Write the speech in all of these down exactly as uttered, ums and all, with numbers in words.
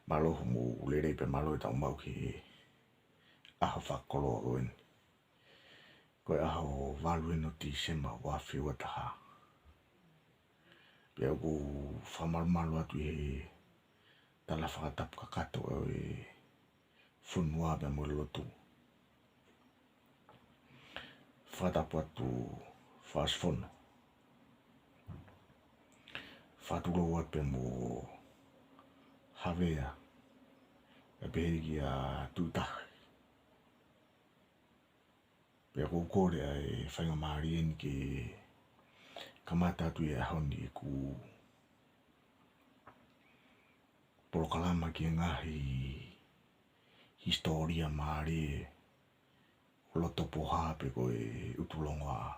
Mālō hoʻomou lelei pea mālō ʻetau maʻu ki he ʻaho fakakoloa ko eni. Ko e ʻaho valu eni ʻo Tīsema ua afe ua taha. Pea ʻoku ou fakamalumalu atu ʻi he tala fakatapu kakato ʻo e fonua pea mo e lotu. Fakatapu atu Fasifono. Fakatulou atu pea mo Havea. Pea pehē kia Tuʻitahi. Pea ʻoku ou kole ʻa e faingamālie ni ke kamata atu ʻi he ʻaho ni ʻeku polokalama ki he ngaahi hisitōlia mālie ʻo loto Pohā pe ko e ʻUtulongoaʻa.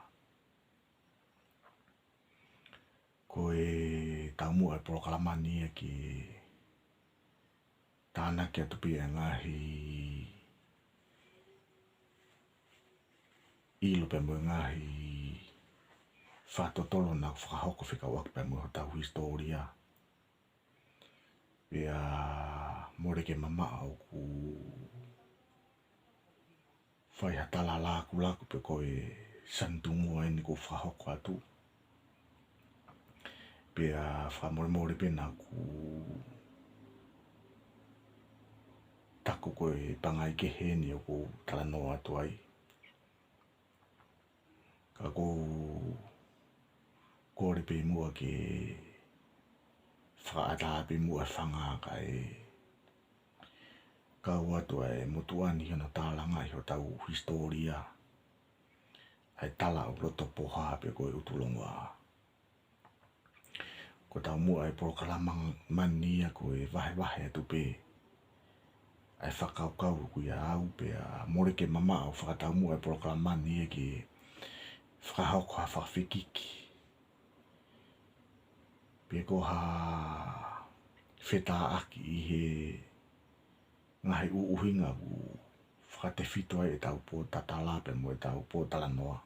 Ko e taumuʻa e polokalama ni ia ke tānaki atu pē ʻa e ngaahi ʻilo pea mo e ngaahi fakatotolo naʻa ku fakahoko fekauʻaki pea mo hotau hisitōlia. Pea mole ke mamaʻo ʻoku fai ha tala lakulaku pe ko e sanitungua eni ʻoku ou fakahoko atu. Pea fakamolemole pē naʻa ku taku ko e pangai kehe eni ʻoku ou talanoa atu ai. Ka ʻoku ou kole pē muʻa ke fakaʻatā pē muʻa e fanga kae kau atu ʻa e motuʻa ni ki hono tālangaʻi hotau hisitōlia, ʻa e tala ʻo loto Pohā pe ko e ʻUtulongoaʻa. Ko e taumuʻa e polokalama ni ia ko e vahevahe atu pē ʻa e fakakaukau ʻoku ʻiate au, pea mole ke mamaʻo ʻo fakataumuʻa e polokalama ni ia ke fakahoko ha fakafekiki pe ko ha fetāʻaki ʻi he ngaahi ʻuhinga ʻoku fakatefito ai ʻetau pōtatala pea mo ʻetau pōtalanoa.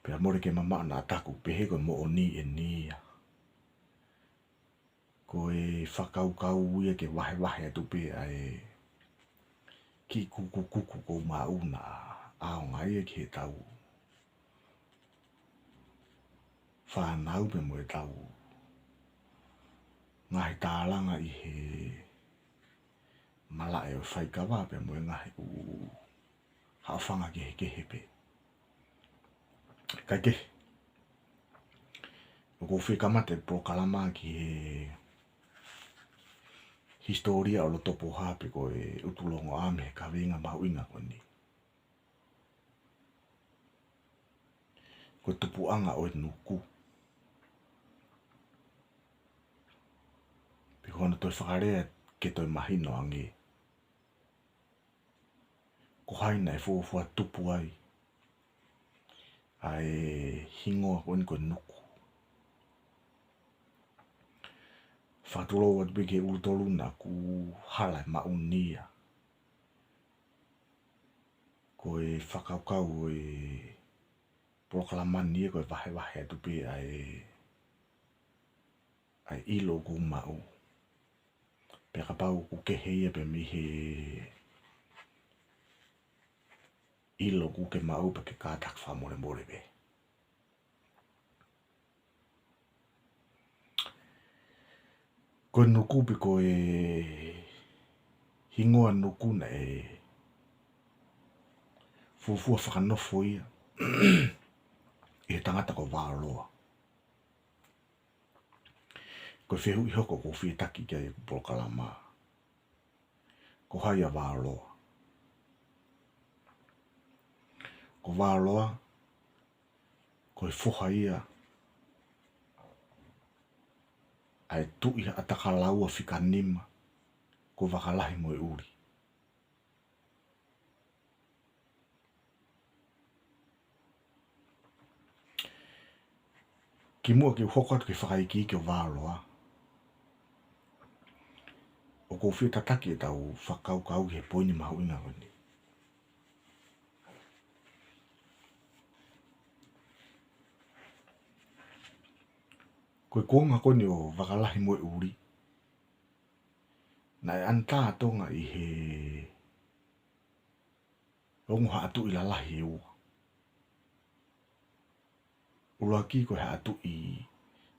Pea mole ke mamaʻo naʻa taku pehē ko e moʻoni eni ia. Ko e fakakaukau ia ke vahevahe atu pē ʻa e kiʻi kukukuku ʻoku ou maʻu naʻa ʻaonga ia ki heʻetau fānau pea mo ʻetau ngaahi tālanga ʻi he malaʻe ʻo faikava pea mo e ngaahi ʻū haʻofanga kehekehe pē. Kaikehe, ʻoku ou fie kamata e polokalama ki he hisitōlia ʻo loto Pohā pe ko e ʻUtulongoaʻa mei he kaveinga mahuʻinga ko eni. Ko e tupuʻanga ʻo e nuku, pe ko hono toe fakalea ke toe mahino ange, ko hai naʻe fuofua tupu ai ʻa e hingoa ko eni ko e nuku. Fakatulou atu pē ki he ʻulu tolu naʻa ku hala e maʻu ni ia. Ko e fakakaukau ʻo e polokalama ni ia ko e vahevahe atu pē ʻa e, ʻa e ʻilo ʻoku ou maʻu. Pea kapau ʻoku kehe ia pē mei he ʻilo ʻoku ke maʻu pea ke kātaki fakamolemole pē. Ko e nuku pe ko e hingoa nuku naʻe fuofua fakanofo ia ʻe he tangata ko Vaoloa. Ko e fehuʻi hoko ʻoku ou fie taki ki ai ʻeku polokalama. Ko hai ʻa Vaoloa? Ko Vaoloa, ko e foha ia ʻa e Tuʻi Haʻatakalaua fika nima, ko Vakalahi mo e ʻUli. Kimuʻa ke u hoko atu ki he fakaikiiki ʻo Vaoloa, ʻoku ou fie tataki ʻetau fakakaukau ki he poini mahuʻinga ko eni. Ko e kuonga ko eni ʻo Vakalahi mo e ʻUli, naʻe ʻanitā ʻa Tonga ʻi he ongo haʻa tuʻi lalahi ʻe ua. ʻUluaki ko e haʻa tuʻi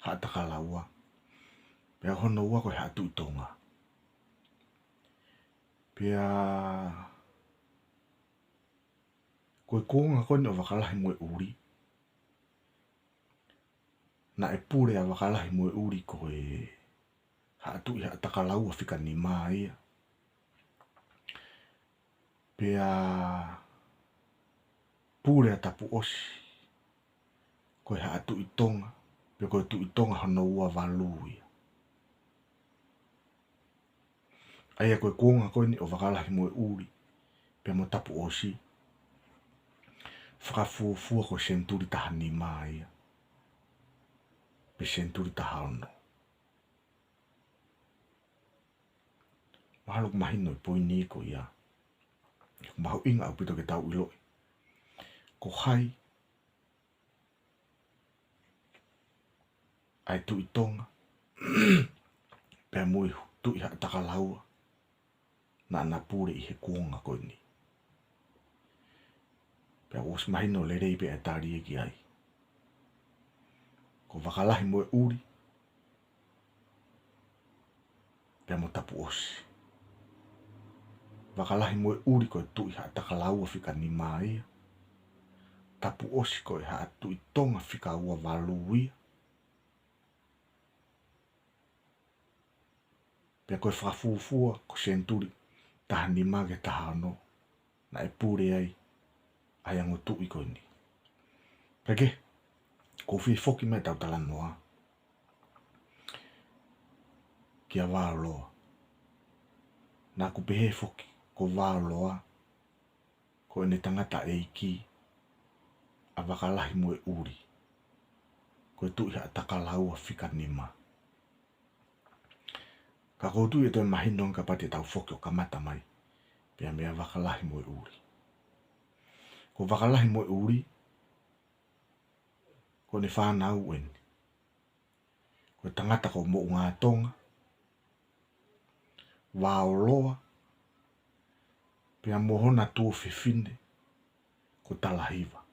Haʻatakalaua, pea hono ua ko e haʻa tuʻi Tonga. Pea ko e kuonga ko eni ʻo Vakalahi mo e ʻUli, naʻe pule ʻa Vakalahi mo e ʻUli ko e haʻa tuʻi Haʻatakalaua fika nima ia. Pea pule ʻa Tapuʻosi ko e haʻa tuʻi Tonga, pea ko e tuʻi Tonga hono ua valu ia. ʻA ia ko e kuonga ko eni ʻo Vakalahi mo e ʻUli pea mo Tapuʻosi, fakafuofua ko e senituli taha nima ia, pe senituli taha ono. Mahalo ʻoku mahino e poini ko ia. ʻOku mahuʻinga ʻaupito ke tau ʻiloʻi ko hai ʻa e tuʻi Tonga pea mo e tuʻi Haʻatakalaua naʻa na pule ʻi he kuonga ko eni. Pea ʻosi mahino lelei pē ʻa e tali ē ki ai. Ko Vakalahi mo e ʻUli pea mo Tapuʻosi. Vakalahi mo e ʻUli ko e tuʻi Haʻatakalaua fika nima ia. Tapuʻosi ko e haʻa tuʻi Tonga fika ua valu ia. Pea ko e fakafuofua ko e senituli taha nima ki he taha ono naʻe pule ai ʻa e ongo tuʻi ko eni. Pea ke, ʻoku ou fie foki mai ʻetau talanoa kia Vaoloa. Naʻa ku pehē foki ko Vaoloa ko ʻene tangataʻeiki ʻa Vakalahi mo e ʻUli, ko e tuʻi Haʻatakalaua fika nima. Ka ʻoku ou tui ʻe toe mahino ange kapau te tau foki ʻo kamata mai pea meia Vakalahi mo e ʻUli. Ko Vakalahi mo e ʻUli, ko ʻene fānau eni, ko e tangata ko Moʻungātonga, Vaoloa, pea mo hona tuofefine ko Talahiva.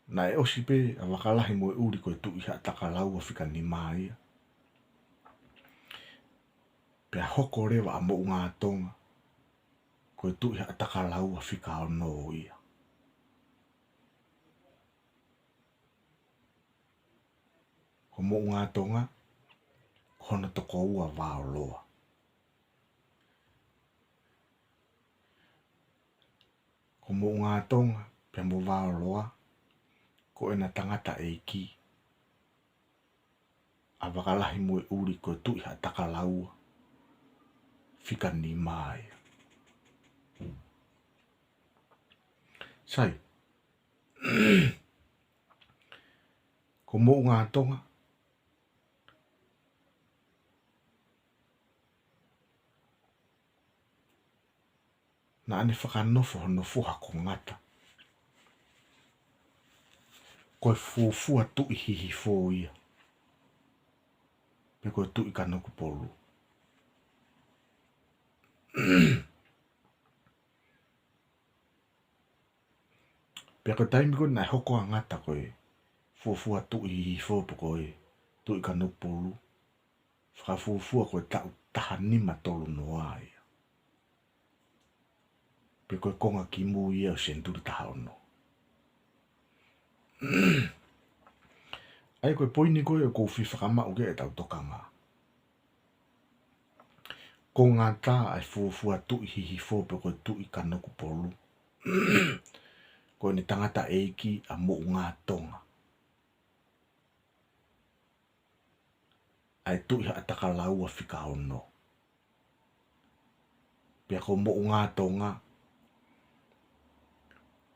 Naʻe ʻosi pē ʻa Vakalahi mo e ʻUli ko e tuʻi Haʻatakalaua fika nima ia, pea hoko leva ʻa Moʻungātonga ko e tuʻi Haʻatakalaua fika ono ia. Ko Moʻungātonga ko hono tokoua ʻa Vaoloa. Ko Moʻungātonga pea mo Vaoloa, ko ʻena tangataʻeiki ʻa Vakalahi mo e ʻUli ko e tuʻi Haʻatakalaua fika nima ia. Sai, ko Moʻungātonga, naʻa ne fakanofo hono foha ko Ngata, ko e fuofua Tuʻi Hihifo ia, pe ko e Tuʻi Kanokupolu. Pea ko e taimi ko ē naʻe hoko ʻa Ngata ko e fuofua Tuʻi Hihifo pe ko e Tuʻi Kanokupolu, fakafuofua ko e taʻu taha nima tolu noa ia, pe ko e konga kimui ia ʻo e senituli taha ono. ʻA ia ko e poini ko ē ʻoku ou fie fakamaʻu ki ai ʻetau tokanga. Ko Ngata ʻa e fuofua Tuʻi Hihifo pe ko e Tuʻi Kanokupolu, ko ʻene tangataʻeiki ʻa Moʻungātonga, ʻa e Tuʻi Haʻatakalaua fika ono. Pea ko Moʻungātonga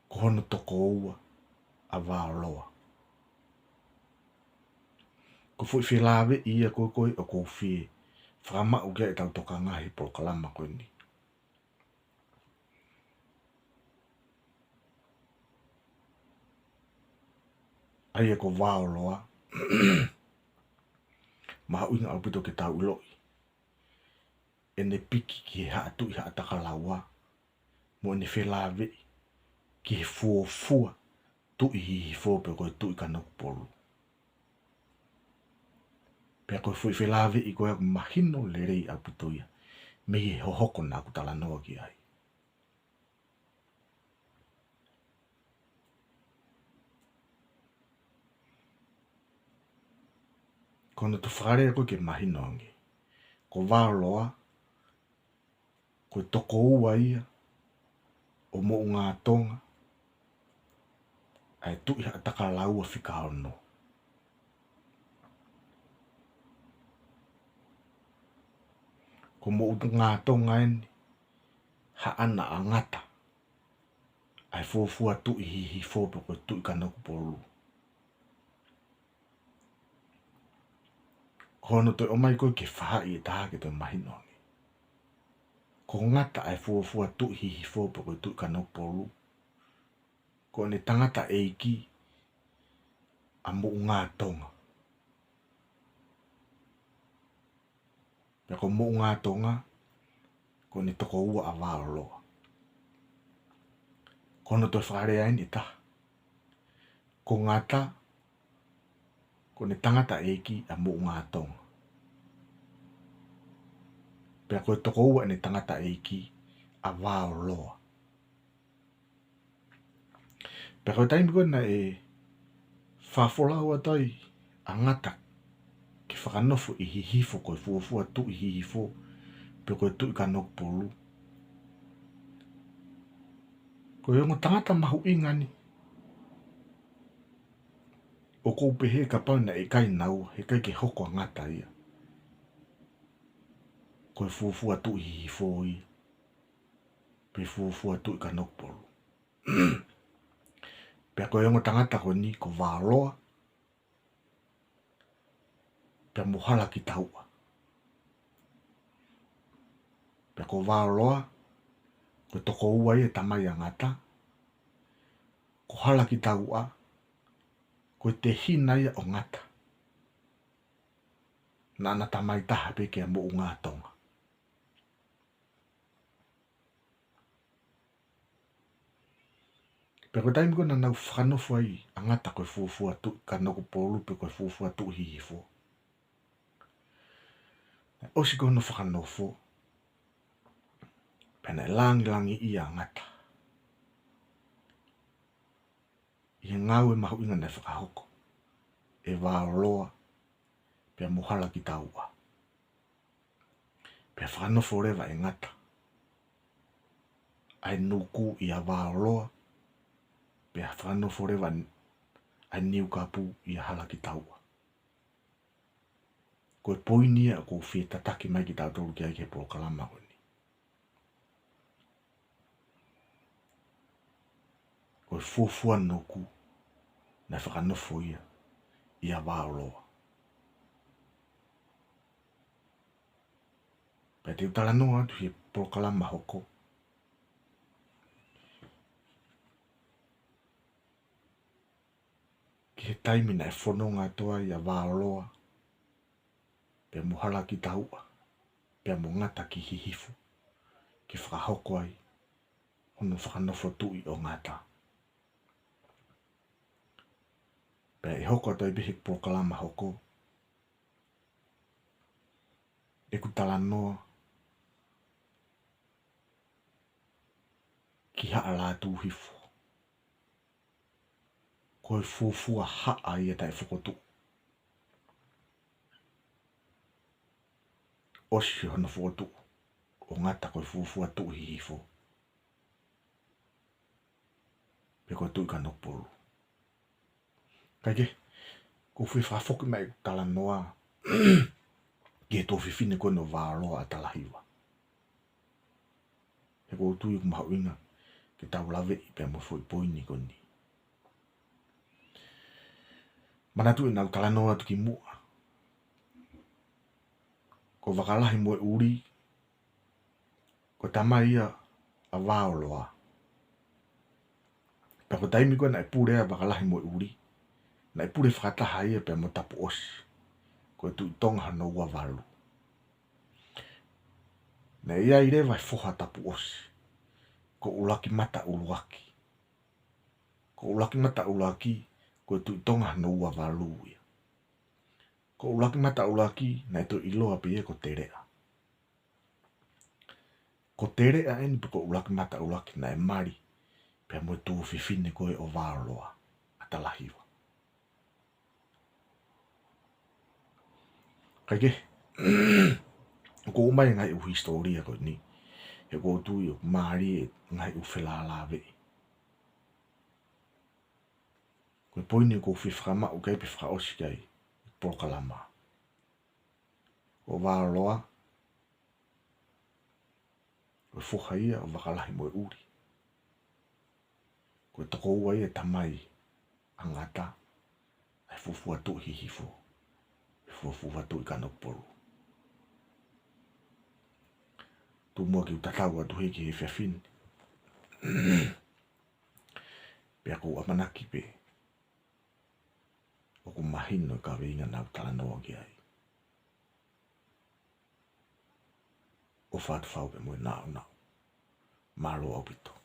ko hono tokoua ʻa Vaoloa. Ko e foʻi felāveʻi ia ko ē ʻoku ou fie fakamaʻu ki ai ʻetau tokanga he polokalama ko eni. ʻa ia ko Vaoloa, mahuʻinga ʻaupito ke tau ʻiloʻi ʻene piki ki he Haʻa Tuʻi Haʻatakalaua, mo ʻene felāveʻi ki he fuofua Tuʻi Hihifo pe ko e Tuʻi Kanokupolu. Pea ko e foʻi felāveʻi ko ia ʻoku mahino lelei ʻaupito ia mei he hohoko naʻa ku talanoa ki ai. Ko hono toe fakalea ko ē ke mahino ange, ko Vaoloa, ko e tokoua ia ʻo Moʻungātonga, ʻa e Tuʻi Haʻatakalaua fika ono. Ko Moʻungātonga eni haʻana ʻa Ngata, ʻa e fuofua Tuʻi Hihifo pe ko e Tuʻi Kanokupolu. Ko hono toe ʻomai ko ē ke faʻahi ʻe taha ke toe mahino ange, ko Ngata ʻa e fuofua Tuʻi Hihifo pe ko e Tuʻi Kanokupolu, ko ʻene tangataʻeiki ʻa Moʻungātonga. Pea ko Moʻungātonga, ko ʻene tokoua ʻa Vaoloa. Ko hono toe fakalea eni ʻe taha, ko Ngata, ko ʻene tangataʻeiki ʻa Moʻungātonga. Pea ko e tokoua ʻene tangataʻeiki ʻa Vaoloa. Pea ko e taimi ko ē naʻe fakafolau atu ai ʻa Ngata ke fakanofo ʻi Hihifo ko e fuofua Tuʻi Hihifo pe ko e Tuʻi Kanokupolu, ko e ongo tangata mahuʻinga ni ʻoku ou pehē kapau naʻe ʻikai naua, heʻikai ke hoko ʻa Ngata ia ko e fuofua Tuʻi Hihifo ia pe fuofua Tuʻi Kanokupolu. Pea ko e ongo tangata ko eni ko Vaoloa pea mo Halakitauʻa. Pea ko Vaoloa, ko e tokoua ia ʻo e tamai ʻa Ngata. Ko Halakitauʻa, ko e tehina ia ʻo Ngata, naʻa na tamai taha pē kia Moʻungātonga. Pea ko e taimi ko ē naʻa nau fakanofo ai ʻa Ngata ko e fuofua Tuʻi Kanokupolu pe ko e fuofua Tuʻi Hihifo, naʻe ʻosi ko ē hono fakanofo, pea naʻe langilangiʻia ʻa Ngata ʻi he ngāue mahuʻinga naʻe fakahoko ʻe Vaoloa pea mo Halakitauʻa. Pea fakanofo leva ʻe Ngata ʻa e nuku ʻia Vaoloa, pea fakanofo leva ʻa e niukapu ʻia Halakitauʻa. Ko e poini ia ʻoku ou fie tataki mai kitautolu ki ai ki he polokalama ko eni. Ko e fuofua nuku naʻe fakanofo ia ʻia Vaoloa. Pea te u talanoa atu he polokalama hoko ki he taimi naʻe fononga atu ai ʻa Vaoloa pea mo Halakitauʻa pea mo Ngata ki Hihifo ke fakahoko ai hono fakanofo tuʻi ʻo Ngata. Pea ʻe hoko atu ai pē he polokalama hoko ʻeku talanoa ki Haʻa Lātūhifo. Ko e fuofua haʻa ia taʻefokotuʻu. ʻOsi hono fokotuʻu ʻo Ngata ko e fuofua Tuʻi Hihifo pe ko e Tuʻi Kanokupolu. Kae kehe, ʻoku ou fie fakafoki mai ʻeku talanoa ki he tuofefine ko eni ʻo Vaoloa ʻa Talahiva. He ʻoku ou tui ʻoku mahuʻinga ke tau laveʻi pea mo e foʻi poini ko eni. Manatuʻi naʻa ku talanoa atu ki muʻa, ko Vakalahi mo e ʻUli, ko e tamai ia ʻa Vaoloa. Pea ko e taimi ko ē naʻe pule ai ʻa Vakalahi mo e ʻUli, Naʻe pule fakataha ia pea mo Tapuʻosi, ko e Tuʻi Tonga hono ua valu. Naʻe ʻi ai leva e foha ʻo Tapuʻosi, ko ʻUluakimata ʻUluaki. Ko ʻUluakimata ʻUluaki, ko e Tuʻi Tonga hono ua valu ia. Ko ʻUluakimata ʻUluaki, naʻe toe ʻiloa pē ia ko Teleʻa. Ko Teleʻa eni pe ko ʻUluakimata ʻUluaki naʻe mali pea mo e tuofefine ko ē ʻo Vaoloa, ʻa Talahiva. Kae kehe, ʻoku ou ʻomai e ngaahi ʻū hisitōlia ko eni, he ʻoku ou tui ʻoku mālie e ngaahi ʻū felālāveʻi. Ko e poini ʻoku ou fie fakamaʻu ki ai pe fakaʻosi ki ai e polokalama, ko Vaoloa, ko e foha ia ʻo Vakalahi mo e ʻUli. Ko e tokoua ia ʻo e tamai ʻa Ngata, ʻa e fuofua Tuʻi Hihifo, ʻa e fuofua Tuʻi Kanokupolu. Tuku muʻa ke u tatau atu heni ki he efiafi ni. Pea ʻoku ou ʻamanaki pē ʻoku mahino e kaveinga naʻa ku talanoa ki ai. ʻOfa atu fau pē mo e nāunau. Mālō ʻaupito.